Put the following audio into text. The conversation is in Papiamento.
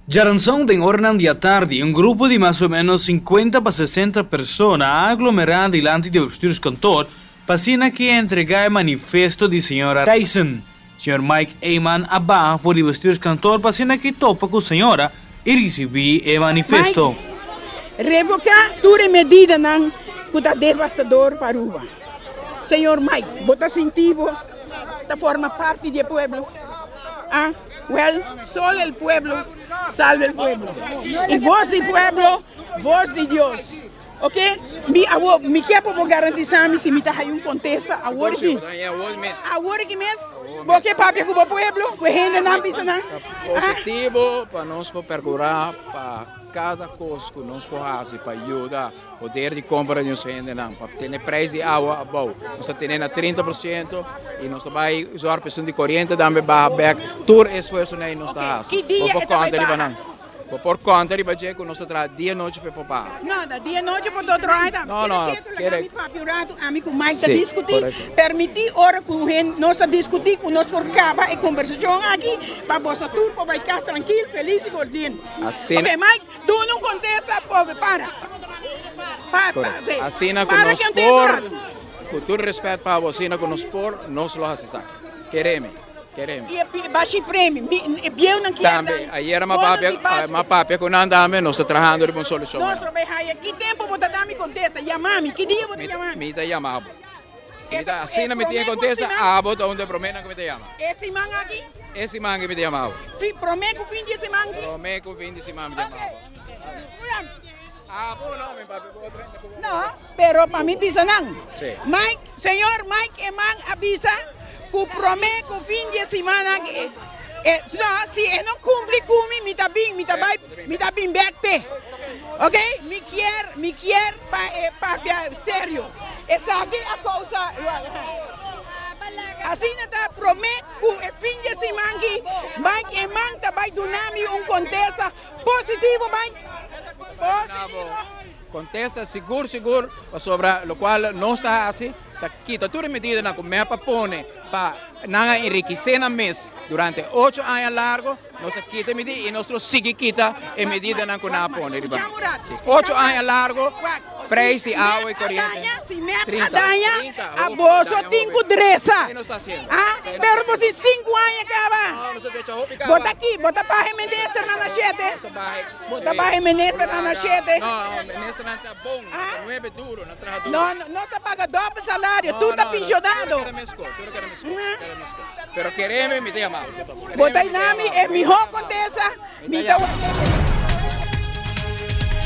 Djaranson den oranan di atardi un grupo di mas o menos 50 pa 60 persona a aglomerá dilanti di bestuurskantoor pa asina ke entregá e manifesto di señora Thijssen. Señor Mike Eman a baha for di bestuurskantoor pa asina ke topa ku señora i risibí e manifesto. Mike, revoká tur e medidanan ku ta devastador pa Aruba. Señor Mike, bo ta sinti bo ta forma parti di e pueblo? Ah, wel, solo el pueblo salva el pueblo. Y voz di pueblo, voz di Dios. Ok? Mi awo, mi ke pa bo garantisa mi si mi ta haya un contesta awor aki. Awor aki mes, bo ke papia ku bo pueblo, ku e hendenan bisa nan. Positivo pa nos por percura pa cada cos ku nos por haci pa yuda Poder di compra di nos hendenan pa tene prijs di awa abou. Nos ta tene na 30% y nos ta bay zorg pa esun di coriente tambe baha bek. Tur e esfuerzonan ey nos ta haci. Ki dia Bo por e ta bay conta riba baha? nan. Bo por conta riba dje cu nos ta traha dia y nochi pa e por baha. No, ta dia y nochi por ta traha tambe. No, no, Keda ketu, laga kere. mi papia un ratu, ami cu Mike ta Sí, discuti. correcto. Permiti ora cu hen nos ta discuti cu nos por caba e conversacion aki pa boso tur por bay cas trankil, feliz y contento. Asina. Ok, Mike. Duna un kontesta pobe para. Pa, pa, Correcto. Asina ku para nos ke un tempo por, rato. ku tur respet pa bo, asina ku nos por, nos lo hasi esaki. Keremi, keremi. I e pi- bashi premi, mi, e bieunan kier Tambe, dan ayera m'a bono papia, di Pasku. m'a papia ku nan tambe, nos ta trahando riba un solushon. Nos lo bay haya. Ki tempo bo ta da mi kontesta? Yama mi. Ki dia bo ta Mi, yama mi? mi ta yama bo. E Mi ta, ta, e asina mi tin prome ku kontesta, siman? abo ta un di e promenan ku mi ta yama. E siman aki? E siman aki mi ta yama abo. Fi, prome ku fin di e siman aki? Prome ku fin di siman mi ta yama Ok. abo. Abo no, mi papia ku otro hende ku bo. No, pero pa mi bisa nan. Si. Mike, señor Mike Eman a bisa ku prome ku fin di e siman aki, e, no, si e no kumpli ku mi, mi ta bin, mi ta bai, mi ta bin bek p'e. Ok, mi kier, mi kier pa e papia serio. Esaki a kousa Asina ta prome ku e fin di e siman ki Mike Eman ta bai duna mi un kontesta positivo Mike. Positivo. Kontesta sigur sigur pasobra lokual nos ta hasi ta kita tur e medidanan ku mep a pone pa nan a enrikisé nan mes durante ocho aña largo. Nos a kita e medida y nos lo sigui kita e medidanan cu nan a pone riba. Si, ocho aña largo, prijs di awa y coriente. Si mep a daña, a boso tin cu dresa. Ah, pero bo tin cinco aña caba. Bo ta ki, bo ta baha e ministernan na shete. Bo ta baha e ministernan na shete. No, ministernan ta bon, ta nuebe duro, nan traha duro. No, no ta paga dobbel salario, tur ta pensionado. Pero kereme mi ta yama. Bo ta nami e miho kontesta, mi ta wak.